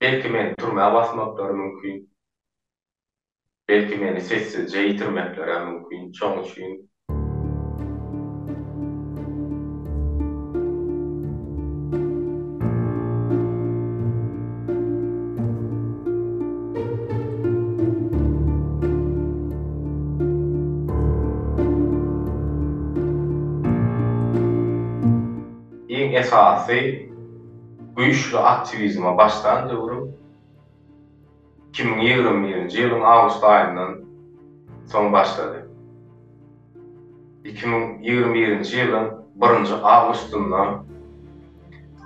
Belki meni türmä basmaklary mümkin. Belki meni sessizje ýitirmeklerem mümkin. Şoň üçin. Iň esasy güýçli aktiwizme başlan döwrüm 2021-nji ýylyň awgust aýyndan soň başlady. 2021-nji ýylyň birinji awgustynda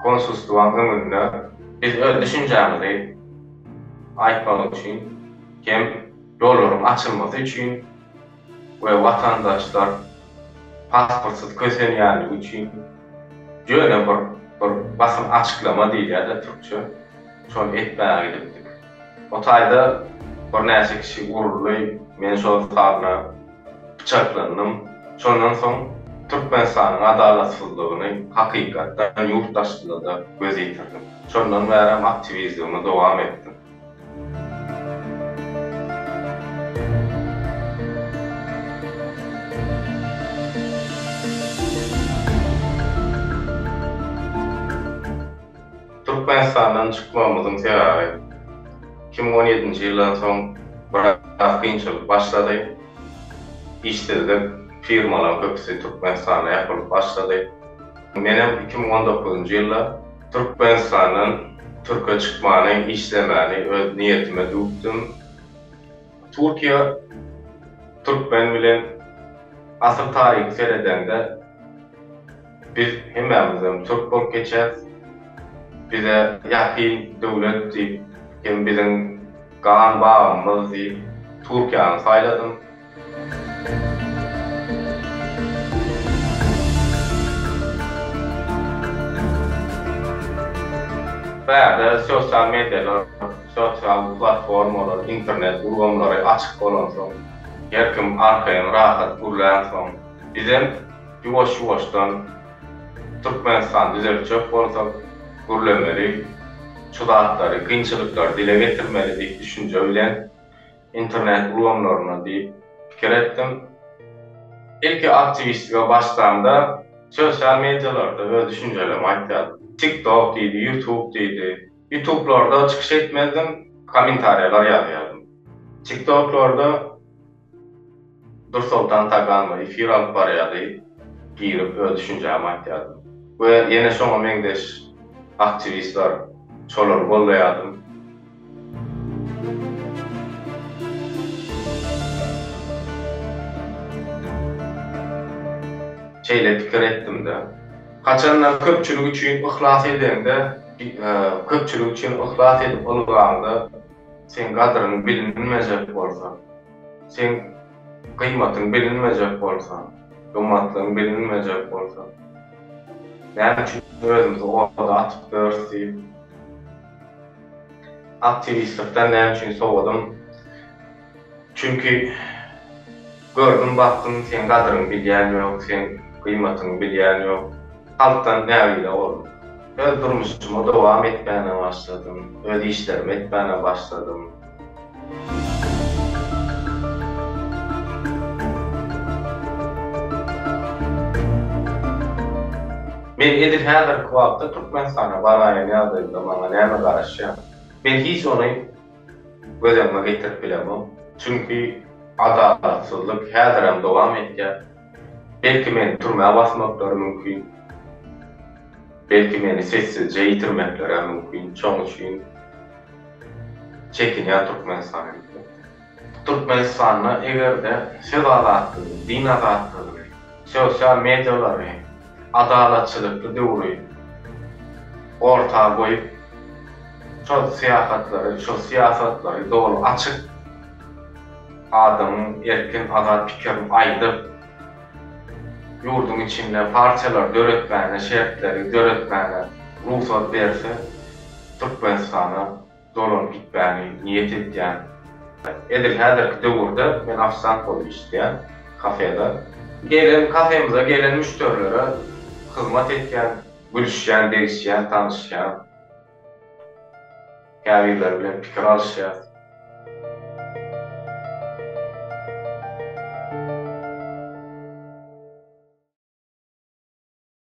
konsulstwaň öňünde biz öz düşünjämizi aýtmak üçin hem ýollaryň açylmasy üçin we watandaşlar pasportsyz kösenýänligi üçin ýöne bir bir basym açyklama diýilýär-de türkçe, şony etmäge gidipdik. O taýda birnäçe kişi uruldy, men şol sanda pyçaklandym. Şondan soň Türkmenistanyň adalatsyzlygyny hakykatdan ýurt daşynda-da göz ýetirdim. Şondan bärem aktiwizligimi dowam etdim. Türkmenistandan çykmagymyzyň sebäbi, 2017-nji ýyldan soň biraz kynçylyk başlady. Işsizlik, firmalaryň köpüsi Türkmenistanda ýapylyp başlady. Menem 2019-njy ýylda Türkmenistandan Türke çykmany, işlemäni öz niýetime düwüpdim. Türkiýe türkmen bilen asyl taryhy seredeňde biz hemmämizem türk bolup geçýäs. Bize ýakyn döwlet diýip hem biziň gan bagymyz diýip Türkiýäni saýladym. Bärde sosial medialar, sosial platformalar, internet ulgamlary açyk bolansoň, her kim arkaýyn rahat gürlänsoň, bizem ýuwaş-ýuwaşdan Türkmenistany düzeltjek bolsak, gürlemeli, şu zatlary, kynçylyklary dile getirmeli diýip düşünje bilen internet ulgamlaryna diýip pikir etdim. Ilki aktiwistlige başlamda sosial medialarda öz düşünjelerimi aýtýardym. TikTok diýdi, YouTube diýdi. YouTubelarda çykyş etmezdim, kommentariýalar ýazýardym. TikToklarda Dursoltan Taganowa efir alyp barýardy, girip öz düşünjämi aýtýardym. We ýene şoňa meňzeş aktiwistler, şolary gollaýardym. Şeýle pikir etdim-de. Haçanda köpçülik üçin yhlas edeňde, köpçülik üçin yhlas edip ylgaňda, seň gadyryň bilinmejek bolsa, seň gymmatyň bilinmejek bolsa, gymmatlygyň bilinmejek bolsa, näme üçin özümizi oda atyp ýörüs diýip, aktiwistlikden näme üçin sowadym? Çünki gördüm, bakdym, seň gadyryňy bilýän ýok, seň gymmatyňy bilýän ýok. Halkdan nägile boldum. Öz durmuşyma dowam etmäne başladym, öz işlerimi etmäne başladym. Men edil häzirki wagtda Türkmenistana baraýan ýagdaýymda maňa näme garaşýar? Men hiç ony göz öňüme getirip bilemok. Çünki adalatsyzlyk häzirem dowam edýär. Belki meni türmä basmaklary mümkin. Belki meni sessizje ýitirmeklerem mümkin. Şoň üçin çekinýän Türkmenistana gitmekden. Türkmenistanda eger-de söz azatlygyny, din azatlygyny, sosial medialary, adalatçylykly döwri orta goýup, şol syýahatlary, şol syýasatlary doly açyk, adamyň erkin, azat pikirini aýdyp, ýurduň içinde partiýalary döretmäne şertleri döretmäne rugsat berse, Türkmenistana dolanyp gitmäni niýet edýän. Edil häzirki döwürde men ofisiant bolup işleýän kafede. Gelen kafemize gelen müşderilere hyzmat etýän, gülüşýän, degişýän, tanyşýan. Käbirleri bilen pikir alyşýas.